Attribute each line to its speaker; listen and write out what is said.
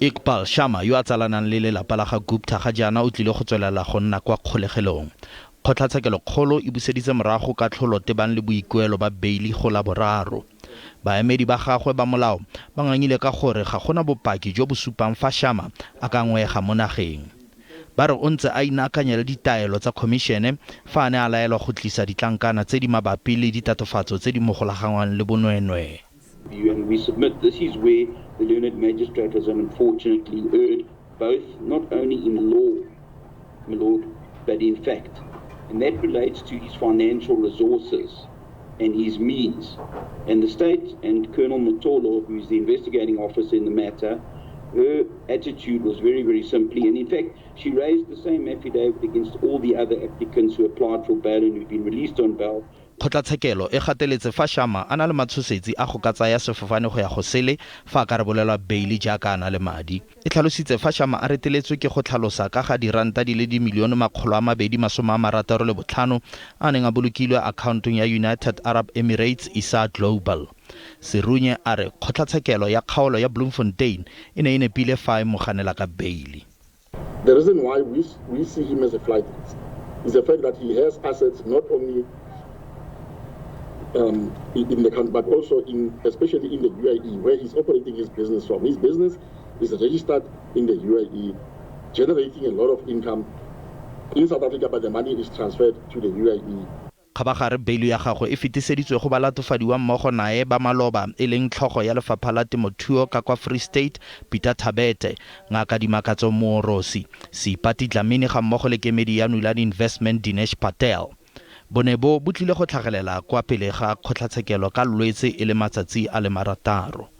Speaker 1: Iqbal Sharma yo a tsalanang le lelapa la ga Gupta ga jaana o tlile go tswelela go nna kwa kgolegelong. Kgotlatshekelokgolo e buseditse morago katlholo tebang le boikuelo ba beili go Laboraro. Baemedi ba gagwe ba molao ba ngangile ka gore ga gona bopaki jo bo supang fa Sharma a ka ngweega mo nageng. Ba re o ntse a inaakanya le ditaelo tsa khomišene fa a ne a laelwa go tlisa ditlankana tse di mabapi le ditatofatso tse di mo golaganngwang le bonweenwee.
Speaker 2: And we submit this is where the learned magistrate has unfortunately erred, both not only in law, my lord, but in fact. And that relates to his financial resources and his means. And the state and Colonel Motolo, who is the investigating officer in the matter, her attitude was very, very simply, and in fact, she raised the same affidavit against all the other applicants who applied for bail and who've been released on bail.
Speaker 1: Kgotlatshekelo e gateletse fa Sharma a na le matshosetsi a go ka tsaya sefofane go ya go sele fa a ka rebolelwa beili jaaka a na le madi. E tlhalositse fa Sharma a reteletswe ke go tlhalosa ka ga diranta di le dimilione 265 a neng a bolokilwe akhaontong ya United Arab Emirates Isa Global. Serunye a re kgotlatshekelo ya kgaolo ya Bloemfontein e ne e nepile fa e mo ganela ka beili.
Speaker 3: The reason why we see him as a flight risk is the fact that he has assets not only in the country, but also especially in the UAE, where he's operating his business from. His business is registered in the UAE, generating a lot of income in South Africa, but the money is transferred to the UAE.
Speaker 1: Kgabagare beili ya gagwe e fetiseditswe go balatofadiwa mmogo nae ba maloba e leng tlhogo ya lefapha la temothuo ka kwa Free State Peter Thabete, Ngaka Dimakatso Moorosi, Seipati Dlamini ga mmogo le kemedi ya Nulane Investment Dinesh Patel. Bone bo bo tlile go tlhagelela kwa pele ga kgotlatshekelo ka Lwetse e le matsatsi a le 6.